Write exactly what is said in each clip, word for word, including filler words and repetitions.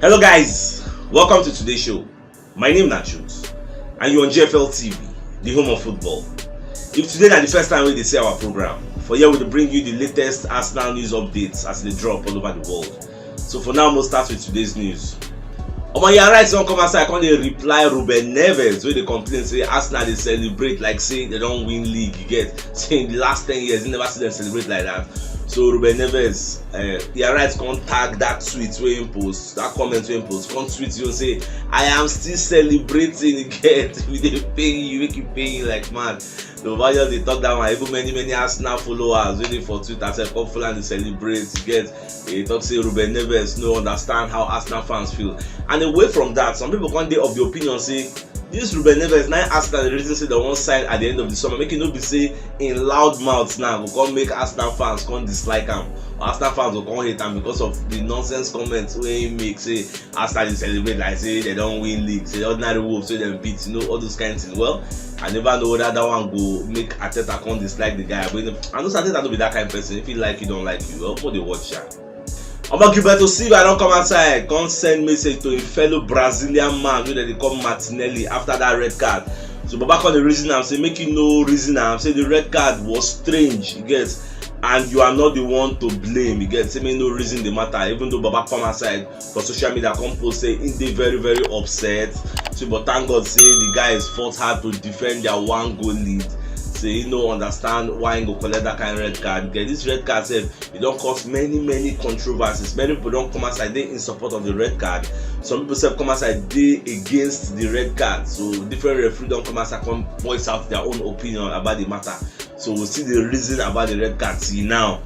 Hello guys, welcome to today's show. My name na Truth and you're on G F L T V, the home of football. If today na the first time wey you dey see our program, for here we dey bring you the latest Arsenal news updates as they drop all over the world. So for now, we'll start with today's news. Omo, Yarites don come outside come dey reply Ruben Neves wey dey complain say Arsenal dey celebrate like say they don win league, you get, say in the last ten years you never see them celebrate like that. So Ruben Neves, uh, Yarites come tag that tweet wey him post, that comment wey him post, come tweet you say, "I am still celebrating," you get, we dey pay you, make you pay you like mad. So Baba just dey talk that one. Even many many Arsenal followers wey dey for Twitter sef come follow am dey celebrate, you get. He talk say Ruben Neves no understand how Arsenal fans feel. And away from that, some people come dey of the opinion say this Ruben Neves na Arsenal dey reason say they wan sign at the end of the summer. Make e no be say in loud mouth now go come make Arsenal fans come dislike am. Or Arsenal fans go come hate am because of the nonsense comments wey he make say Arsenal dey celebrate like say they don win league, say ordinary Wolves wey dem beat, you know, all those kind things. Well, I never know whether that one go make Arteta come dislike the guy. But I know say Arteta no be that kind person. If he like you, don't like you. Well, for the watch, sha. Omo, Gilberto Silva don come outside, come send message to a fellow Brazilian man wey dem dey call Martinelli after that red card. So Baba come dey reason am say make you no reason am, say the red card was strange, you get, and you are not the one to blame, you get, say make no reason the matter, even though Baba come outside for social media come post say he dey very very upset. So but thank God say the guys fought hard to defend their one goal lead. Say he no understand why he go collect that kind red card. Get this red card sef, e don cause many many controversies. Many people don come outside dey in support of the red card. Some people sef come outside dey against the red card. So different referee don come outside come voice out their own opinion about the matter. So we still dey reason about the red card till now.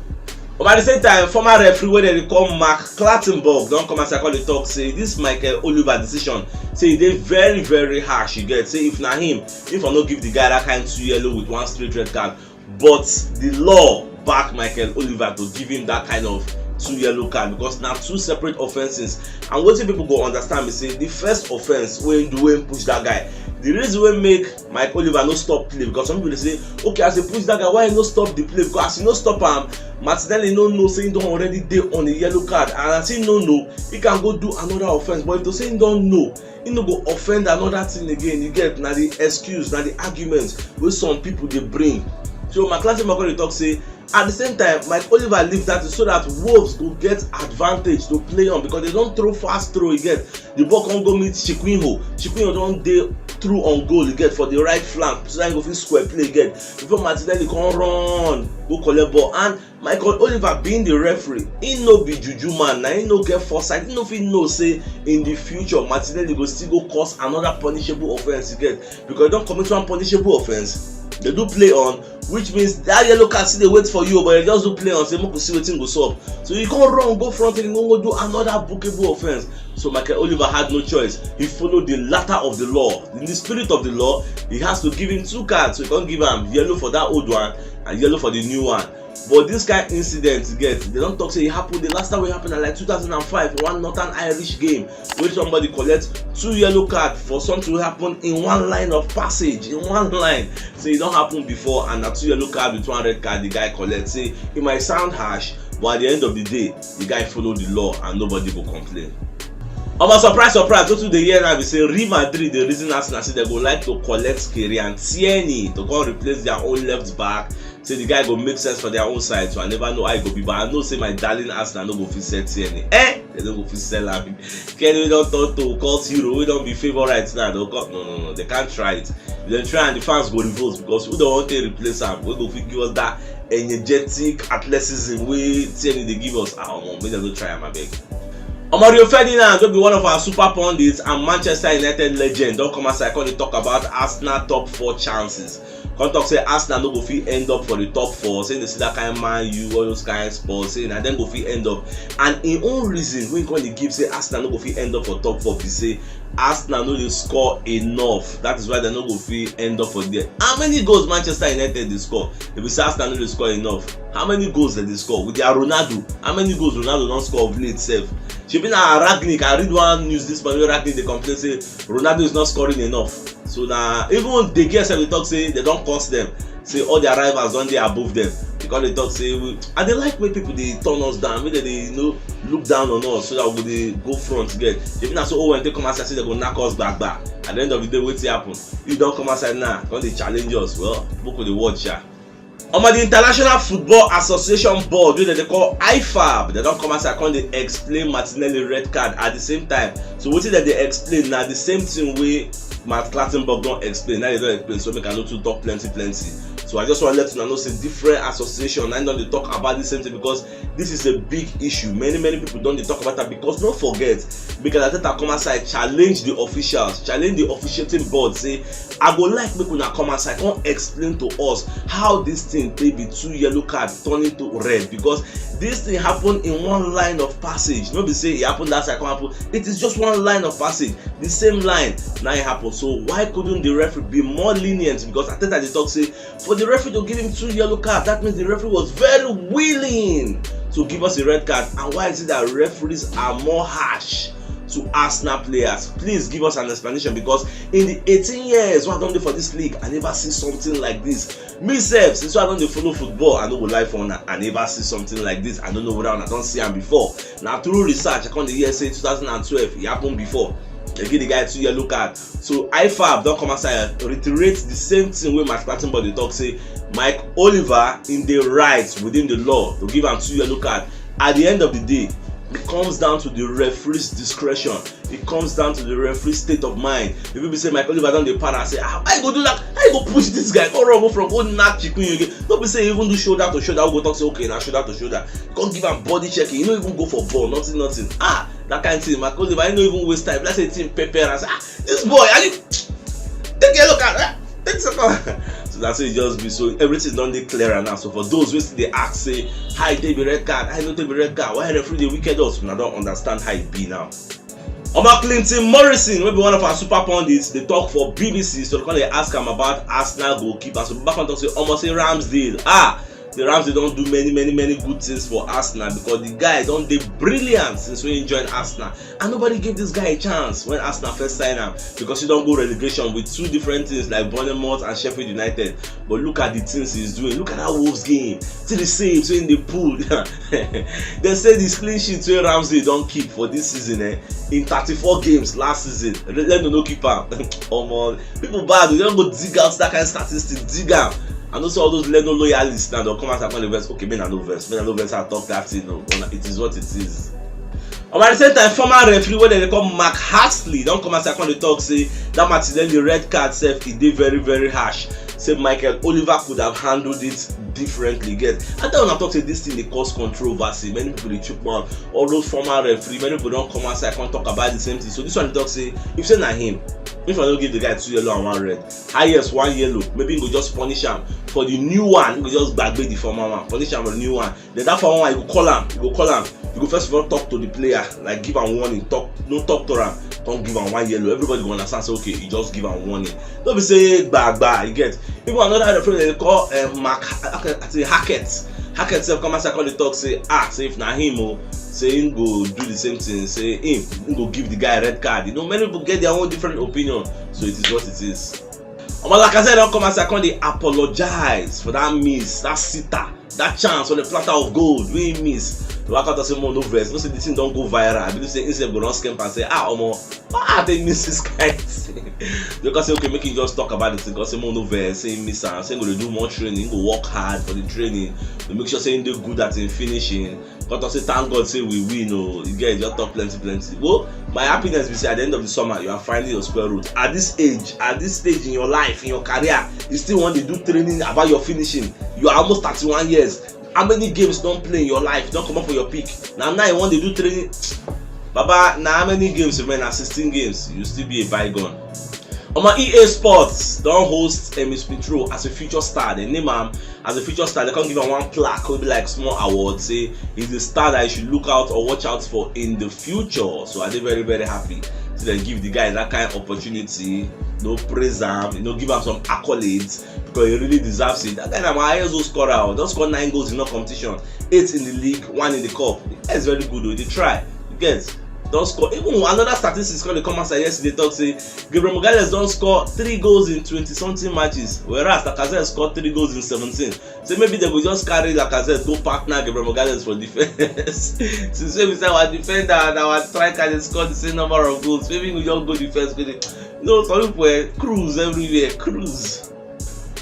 But at the same time, former referee wey dem dey call Mark Clattenburg don come outside come dey talk say this Michael Oliver decision, say e dey very very harsh, you get, say if na him, if I no give the guy that kind two yellow with one straight red card, but the law back Michael Oliver to give him that kind of two yellow card because na two separate offences. And wetin people go understand be say the first offence wey do wey push that guy, the reason wey make Mike Oliver no stop play because some people dey say, okay, as he push that guy, why he no stop the play? Because as he no stop am, Martinelli no know say he don already dey on a yellow card, and as he no know, he can go do another offence. But if to say he don know, he no go offend another thing again. You get, na the excuse, na the argument wey some people dey bring. So Mark Clattenburg come dey talk say at the same time, Mike Oliver leave that so that Wolves go get advantage to play on because they don throw fast throw, you get, the ball come go meet Chiquinho. Chiquinho don dey through on goal, you get, for the right flank, so that he go fit square play, you get, before Martinelli come run go collect ball. And Michael Oliver being the referee, he no be juju man, na he no get foresight, he no fit know say in the future Martinelli go still go cause another punishable offence, you get, because he don commit one punishable offence. They do play on, which means that yellow card still dey wait for you, but you just do play on, say make we see wetin go sup. So you come run go front and go go do another bookable offence. So Michael Oliver had no choice. He followed the latter of the law. In the spirit of the law, he has to give him two cards. So he come give am yellow for that old one and yellow for the new one. But this kind incident get, they don talk say e happen, the last time wey e happen na like two thousand and five, one Northern Irish game wey somebody collect two yellow card for something wey happen in one line of passage, in one line. Say e don happen before and na two yellow card with one red card the guy collect. Say e might sound harsh, but at the end of the day, the guy follow the law and nobody go complain. Omo, surprise surprise, wetin we dey hear now be say Real Madrid dey reason Arsenal say dem go like to collect Kieran Tierney to come replace their own left back. Say the guy go make sense for their own side, so I never know how e go be, but I know say my darling Arsenal no go fit sell Tierney. Eh, they no go fit sell am. Kenny wey don turn to cult hero, wey don be favourite now, dem go come, no no no, they can't try it. If dem try am, the fans go revolt because who dem wan take replace am wey go fit give us that energetic athleticism wey Tierney dey give us? Ah, omo, make dem no try am, abeg. Omo, Rio Ferdinand, wey be one of our super pundits and Manchester United legend, don come outside come dey talk about Arsenal top four chances. Come talk say Arsenal no go fit end up for the top four. Say they see that kind Man U, all those kind Spurs, say na dem go fit end up. And im own reason wey he come dey give say Arsenal no go fit end up for top four be say Arsenal no dey score enough. That is why dem no go fit end up for there. How many goals Manchester United dey score? If we say Arsenal no dey score enough, how many goals dem dey score with their Ronaldo? How many goals Ronaldo don score of late sef? Shebi na Rangnick, I read one news this morning wey Rangnick dey complain say Ronaldo is not scoring enough. So na even De Gea sef dey talk say they don curse them, say all their rivals don dey above them. They Come dey talk say we, I dey like make people dey turn us down, make dem dey, you know, look down on us so that we go dey go front get. Even as owen take come outside say dem go knack us gbagba, at the end of the day, wetin happen? You don come outside now, come dey challenge us. Well, people dey watch ya. Omo, the International Football Association Board, wey dem dey call ifab, dem don come outside come dey explain Martinelli red card at the same time. So wetin dem dey explain na the same thing wey Matt Clattenburg don explain. Now dem don explain, so make I no too talk plenty plenty. So I just wan let una know say different association na don dey talk about the same thing, because this is a big issue. Many many people don dey talk about am, because no forget, Mikel Arteta come outside challenge the officials, challenge the officiating board, say, I go like make una come outside, come explain to us how this thing take be two yellow card turning to red, because this thing happen in one line of passage. No be say e happen that side come happen. It is just one line of passage, the same line na e happen. So why couldn't the referee be more lenient? Because Arteta dey talk say for the referee to give him two yellow card, that means the referee was very willing to give us a red card. And why is it that referees are more harsh to Arsenal players? Please give us an explanation, because in the eighteen years wey I don dey for this league, I never see something like this. Me sef, since I don dey follow football, I no go lie for una, I never see something like this. I no know whether una don see am before. Na through research I come dey hear say two thousand and twelve e happen before. Dem give the guy two yellow card. So ifab don come outside reiterate the same thing wey Matt Clattenburg dey talk, say Mike Oliver in the right within the law to give am two yellow card. At the end of the day, it comes down to the referee's discretion. It comes down to the referee's state of mind. If you be say Mike Oliver don dey para, say, ah, how you go do that? How you go push this guy? Go run, go from go knack chikunyu again. No be say even do shoulder to shoulder, we go talk say, okay, na shoulder to shoulder. Come give am body checking. You no even go for ball, nothing, nothing. Ah, that kind of thing. Mike Oliver, I no even waste time. Let's say team pepper and say, ah, this boy, are you take a look at that? Take a look. So that's it just be. So everything don dey clearer now. So for those wey still dey ask say, how e take be red card, how e no take be red card, why referee dey wicked us, una don understand how e be now. Omo, Clinton Morrison, wey be one of our super pundits, dey talk for B B C, so dem come dey ask am about Arsenal goalkeeper. So Baba come talk say, omo, say Ramsdale, ah, the Ramsdale don do many many many good things for Arsenal, because the guy don dey brilliant since wey he join Arsenal, and nobody give this guy a chance when Arsenal first sign am, because he don go relegation with two different teams like Bournemouth and Sheffield United. But look at the things he's doing. Look at that Wolves game. See the saves wey he dey pull. Dem say the clean sheet wey Ramsdale don keep for this season, eh, in thirty-four games last season, Leno no keep am. Omo, people bad, we don go dig out that kind of statistics, dig am. I know say all those Leno loyalists now, dem come out and come dey vex. Okay, make una no vex, make una no vex, I talk that thing, no, but it is what it is. Omo, at the same time, former referee wey dem dey call Mark Hursley don come outside come dey talk say that Martinelli red card sef, e dey very very harsh. Say Michael Oliver could have handled it differently. Get, I tell una talk say this thing dey cause controversy. Many people dey chook mouth. All those former referee, many people don come outside come talk about the same thing. So this one dey talk say, if say na him, if I no give the guy two yellow and one red, highest one yellow, maybe he go just punish am for the new one. He go just gbagbe the former one, punish am for the new one. Then that former one, you go call am, you go call am, you go first of all talk to the player, like, give am warning, talk, no talk to am, come give am one yellow. Everybody go understand say, okay, you just give am warning. No be say gbagba, you get. Even another referee dem dey call, eh, Mark, I say Hackett. Hackett sef come outside come dey talk say, ah, say if na him o, say him go do the same thing, say him, him go give the guy red card. You know, many people get their own different opinion, so it is what it is. Omo, Lacazette don come outside come dey apologize for that miss, that sitter, that chance on the platter of gold wey he miss. Lacazette say, mo no vex. No say the thing don go viral. I believe say him sef go don scamp and say, ah, omo, why I take miss this kind thing? Because say, okay, make him just talk about the thing. Because say mo no vex, say he miss am. Say he go dey do more training, he go work hard for the training to make sure say he dey good at him finishing. Come talk say, thank God say we win o. You get, just talk plenty plenty. Well, my happiness be say at the end of the summer, you are finding your square root. At this age, at this stage in your life, in your career, you still wan dey do training about your finishing. You are almost thirty-one years. How many games you don play in your life? You don comot for your peak. Na now you wan dey do training. Baba, na how many games remain? Na sixteen games. You still be a bygone. Omo, E A Sports don host Emil Smith Rowe as a future star. Dem name am as a future star. Dem come give am one plaque wey be like small award, say he's the star that you should look out or watch out for in the future. So I dey very very happy say dem give the guy that kind opportunity. No praise am, you know, give am some accolades, because he really deserves it. That guy na my highest goal scorer o. Don score nine goals in all competition, eight in the league, one in the cup. The guy is very good o. He dey try. You get? don score. Even another statistics come dey come outside yesterday talk say Gabriel Magalhaes don score three goals in twenty something matches, whereas Lacazette scored three goals in seventeen. So maybe they go just carry Lacazette go partner Gabriel Magalhaes for defense. Since wey be say our defender and our striker dey score the same number of goals, maybe we just go defense go dey. No, some people eh, cruise everywhere, cruise.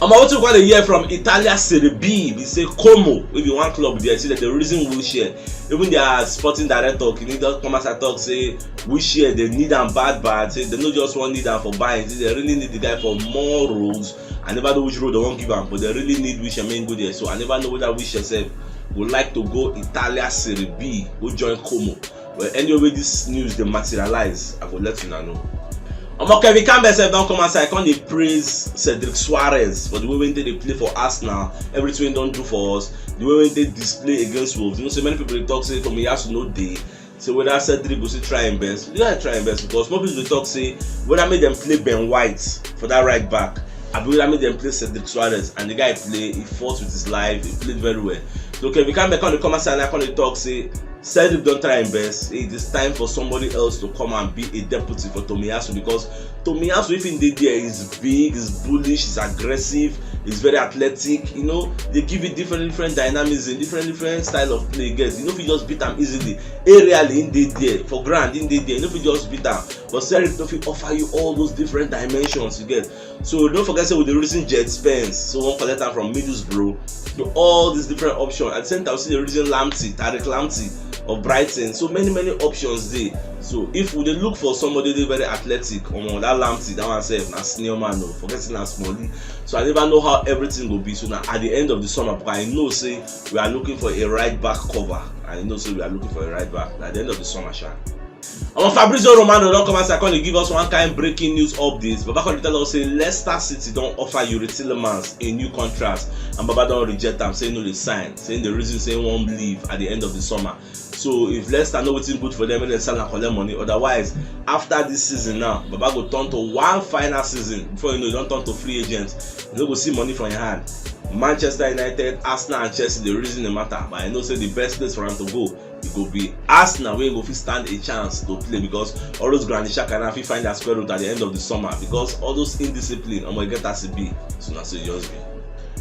Omo, wetin we come dey hear from Italia Serie B be say Como, wey be one club there, say that the reason wheelchair, even their sporting director Kini don come outside talk say wheelchair they need am bad bad, say they no just wan need am for buying, say they really need the guy for more roles. I never know which role they wan give am, but they really need wheelchair make go there. So I never know whether wheelchair sef go like to go Italia Serie B go join Como. Well, anyway, this news dey materialize, I go let una know. Omo, Kevin Campbell sef don come outside, come dey praise Cedric Soares for the way wey he dey play for Arsenal, everything wey he don do for us, the way wey he dey display against Wolves. You know, so many people dey talk say Tomiyasu no dey. So whether Cedric go still try him best, the guy try him best because more people dey talk say whether make dem play Ben White for that right back, abi whether make dem play Cedric Soares, and the guy play, he fought with his life, he played very well. So Kevin Campbell come dey come outside and come dey talk say Cedric don try him best. It is time for somebody else to come and be a deputy for Tomiyasu because Tomiyasu, if he dey there, is big, is bullish, is aggressive, is very athletic. You know, they give you different different dynamism, different different style of play. Get, you know, if you just beat am easily, aerially he dey there, for ground he dey there. You know, if you just beat am, but Cedric no fit offer you all those different dimensions. You get, so don't forget say we dey reason Djed Spence, so wan collect am from Middlesbrough. So all these different options. At the same time, we still dey reason Lamptey, Tariq Lamptey of Brighton. So many many options dey. So if we dey look for somebody dey very athletic, omo, that Lamptey, that one sef na senior man o. Forget say na smallie. So I never know how everything go be. So now at the end of the summer, because I know say we are looking for a right back cover. I know say we are looking for a right back. Na at the end of the summer, sha. Omo, Fabrizio Romano don come outside come dey give us one kind breaking news update. Baba come dey tell us say Leicester City don offer Youri Tielemans a new contract, and Baba don reject am, say he no dey sign, say the reason say he wan leave at the end of the summer. So if Leicester know wetin good for them, make dem sell and collect money. Otherwise, after this season now, Baba go turn to one final season. Before you know, you don turn to free agent. You no go see money from your hand. Manchester United, Arsenal, and Chelsea dey reason the matter, but I know say the best place for am to go, e go be Arsenal, wey go fit stand a chance to play, because all those Granit Xhaka now fit find their square root at the end of the summer, because all those indiscipline, omo, e get as e be. So na so e just be.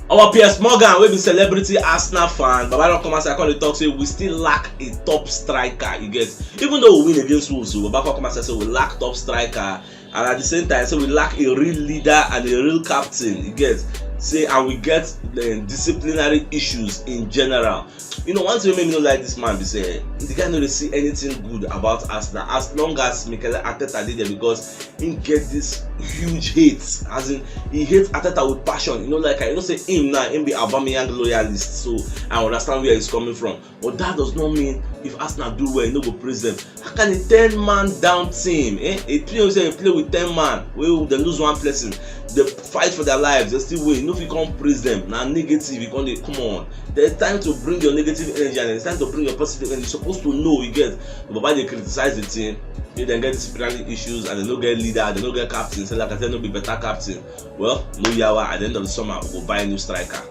Our Piers Morgan, wey be celebrity Arsenal fan, Baba don come outside come dey talk say we still lack a top striker. You get, even though we win against Wolves, so Baba come come outside say we lack top striker, and at the same time say we lack a real leader and a real captain. You get, say, and we get um, disciplinary issues in general. You know, one thing wey make me no like this man be say the guy no dey see anything good about Arsenal as long as Mikel Arteta dey there, because he get this huge hate. As in, he hates Arteta with passion. You know, like, I know say him now, him be Aubameyang loyalist, so I understand where he's coming from. But that does not mean if Arsenal do well, he no go praise them. How can a ten man down team, eh? A team wey say you play with ten man, wey dem lose one person, dey fight for their lives, dem still win, you no fit come praise them. Na negative, you come dey, come on. There's time to bring your negative energy and there's time to bring your positive energy. You suppose to know, you get. Baba dey criticize the team. If dem get disciplinary issues and dem no get leader, dem no get captain, say Lacazette no be better captain. Well, no yawa, at the end of the summer, we go buy new striker.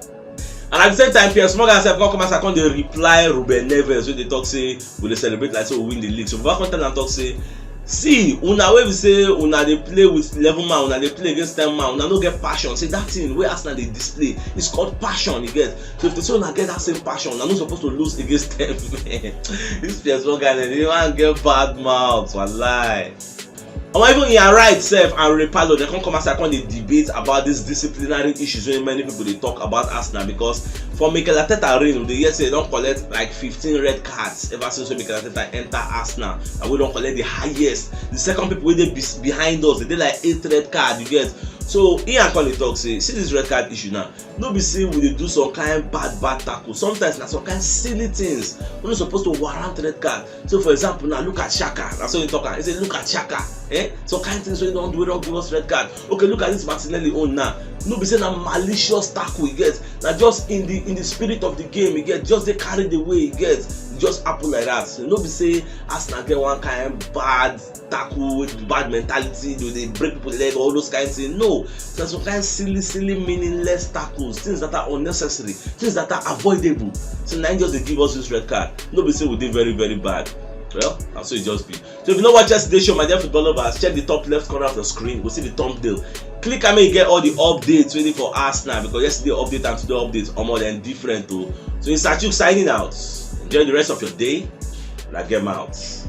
And at the same time, Piers Morgan sef come come outside come dey reply Ruben Neves wey dey talk say we dey celebrate like say we win the league. So Baba come tell am talk say, see, una wey be say una dey play with eleven man, una dey play against ten man, una no get passion. Say that thing wey Arsenal dey display is called passion, you get. So if they say una get that same passion, una no suppose to lose against ten men. This Piers Morgan, eh, the man get bad mouth, wallahi. Omo, even Ian Wright sef and Ray Parlour, dem come come outside come dey debate about these disciplinary issues wey many people dey talk about Arsenal, because for Mikel Arteta reign, we dey hear say dem don collect like fifteen red cards ever since wey Mikel Arteta enter Arsenal, and we don collect the highest. The second people wey dey bes- behind us, dem dey like eight red card, you get. So Ian come dey talk say, see this red card issue now, no be say we dey do some kind bad bad tackle. Sometimes na some kind silly things wey no suppose to warrant red card. So for example now, look at Xhaka. Na so he talk am. He say, look at Xhaka. Eh? Some kind things wey he don do wey don give us red card. Okay, look at this Martinelli own now. No be say na malicious tackle, you get. Na just in the in the spirit of the game, you get. Just dey carried away, you get. Just happen like that. So no be say Arsenal get one kind bad tackle, with bad mentality, they dey break people leg, all those kind things. No, so some kind silly, silly, meaningless tackles, things that are unnecessary, things that are avoidable. So na him just dey give us this red card. No be say we dey very, very bad. Well, that's what it just be. So if you no watch yesterday show, my dear football lovers, check the top left corner of the screen. Go see the thumbnail. Click am, make you get all the updates wey dey for Arsenal, because yesterday update and today update, omo, dem different o. So it's Achuk signing out. Enjoy the rest of your day. Una get mouth.